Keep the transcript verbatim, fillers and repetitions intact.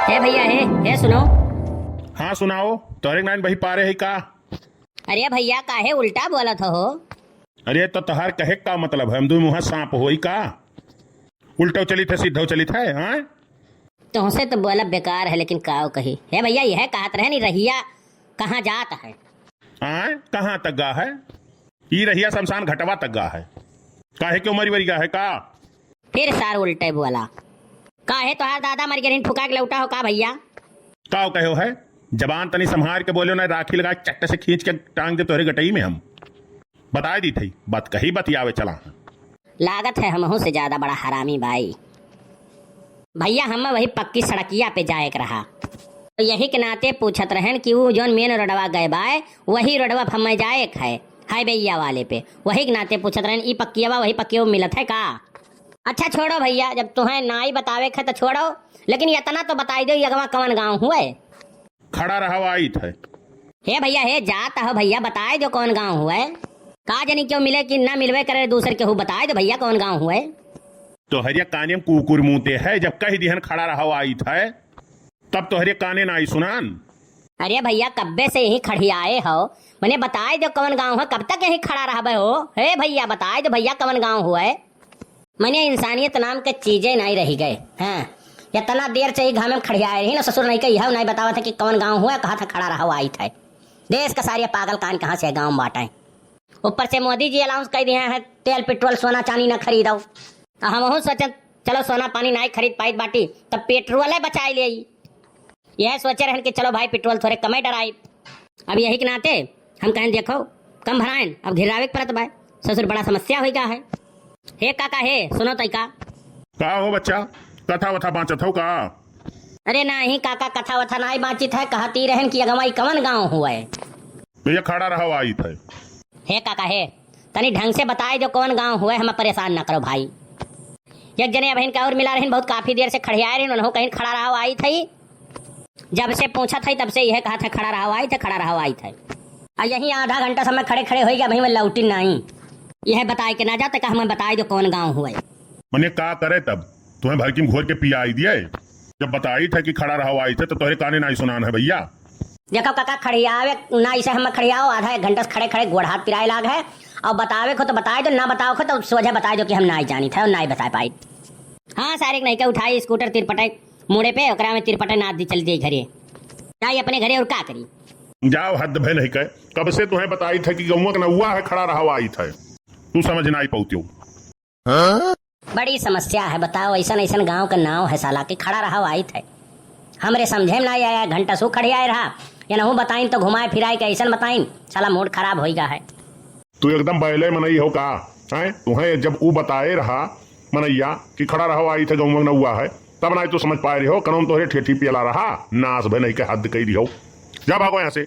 हे भइया, हे, हे सुनो। हाँ सुनाओ, तोहरे नाइन बही पारे है का? अरे भइया, काहे उल्टा बोलत हो? अरे तो तोहार कहे का मतलब है, हम दुइ मुँहा साँप होई का? उल्टो चलित है, सीधो चलित है, हाँ? तोहसे तो बोलब बेकार है, लेकिन काव कही। हे भइया, यह कहत रहे नी, रहिया कहाँ जात है? हाँ, कहाँ तक गा है? ई रहिया शमशान घटवा तक गा है। काहे क्यों मरी वरी गा है का? फिर सार उल्टे बोला। काहे तोहार दादा मर गए, फुका के लौटा हो का भइया? काव कहो है? जबान तनी संभार के बोलो ना, राखी लगा चट्ट से खींच के टांग दे तोहरे गटई में हम। बताए दी थई, बात कही बतियावे चला। लागत है हमहू से ज्यादा बड़ा हरामी बाई। भइया, हम वही पक्की सड़किया पे जाए के रहा, तो यही के नाते पूछत रहन कि ऊ जौन मेन रोडवा गए बाय, वही रोडवा पे हमें जाए के है, हाईवेया वाले पे। वही के नाते पूछत रहन, ई पक्किया बा, वही पक्किया मिलत है का? अच्छा छोड़ो भइया, जब तुम्हें नाई बतावे के है तो छोड़ो, लेकिन इतना तो बताई दो, ई अगवा कवन गाँव हुए? खड़ा रहा आइत है। हे भइया, हे जात हो भइया, बताए दो कौन गाँव हुए? का जानी क्यों मिले कि ना मिलवे करे दूसर केहू, बताए दो भइया कौन गाँव हुए? तोहरिया काने में कुकुर मूते है, जब कह दिहन खड़ा रहा आइत है, तब तोहरे काने ना आई सुनान। अरे भइया, कब्बे से यही खड़ियाए हो, मने बताए दो कौन गाँव है, कब तक यही खड़ा रहबे हो? हे भइया, बताए दो भइया कौन गाँव हुए? मने इंसानियत नाम के चीजे नाई रही गए। हाँ, इतना देर से ही घामे में खड़ियाए रही ना ससुर, नहीं कही है, नहीं बतावत है कि कौन गाँव हुआ, कहा था खड़ा रहा आइत है। देश का सारे पागल कान कहाँ से गाँव में बाटे। ऊपर से मोदी जी अनाउंस कर दिए हैं, तेल पेट्रोल सोना चांदी ना खरीदो। तो हम हूँ सोचन, चलो सोना पानी नाई खरीद पाइत बाटी, तब पेट्रोल है बचाई ले। यह सोचे रहन कि चलो भाई, पेट्रोल थोड़े कमे डराई। अब यही के नाते हम कहें, देखो, कम भरायन, अब घिरावे के परत बाय। ससुर, बड़ा समस्या होई गा है। हे काका, हे, सुनो तई का। का हो बच्चा, कथा वथा बाँचत हो का? अरे नाही काका, कथा वथा नाही बाँचित है, कहती रहन कि अगवा ई कवन गाँव हुए? तो ये खड़ा रहा आइत है। हे काका, हे, तनी ढंग से बताए दो कौन गाँव हुए, हमें परेशान ना करो भाई। एक जने अबहिन का और मिला रहन, बहुत काफी देर से खड़ियाए रहन, उन्हों कहीं खड़ा रहा आइत है। जब से पूछत है तब से यह कहत है खड़ा रहा आइत है, खड़ा रहा आइत है। आ यहीं आधा घंटा समय खड़े खड़े होई गया, अबहीं में लौटी नाई। यह बताए के ना जाते का हमें बताए दो कौन गाँव हुए। मने का करे तब, तुम्हें भर की में घोर के पियाई दिए। जब बताइत है कि खड़ा रहा आइत है तो तोहरे काने नाई सुनान है भइया। देखो काका, खड़ियावे ना इसे हम खड़ियाओ, आधा एक घंटा से खड़े खड़े गोड़ हाथ पिराए लाग है। और बतावे को तो बताए दो, ना बताओ को तो सोझे बताए दो कि हम नाई जानित है और नाई बताए पाई। हाँ, सारे के नहीं के उठाई स्कूटर तिरपटे मुड़े पे, ओकरा में तिरपटे नाद दी चल दी घरे। जाई अपने घरे और का करी? जाओ, हद भय नहीं कहे, कब से तुम्हें बताइत है कि गौवा के नौवा है खड़ा रहा आइत है, तू समझ नाई पौतियो। बड़ी समस्या है, बताओ, ऐसन ऐसन गाँव का नाव है साला कि खड़ा रहा आइत है। हमरे समझे में ना आया, घंटा सु खड़े आए रहा, या नहु बताइन तो घुमाए फिराए के ऐसन बताइन, साला मूड खराब होई गा है। तू एकदम बैले मनई हो का? हैं? तुहें जब ऊ बताए रहा मनैया कि खड़ा रहा आइत है गौवा नौवा है, तब नाई तू समझ पाए रहो, कनौन तोहरे ठेठी पियला रहा, नास भय नहीं के हद कई दिहो। जा भागो यहाँ से।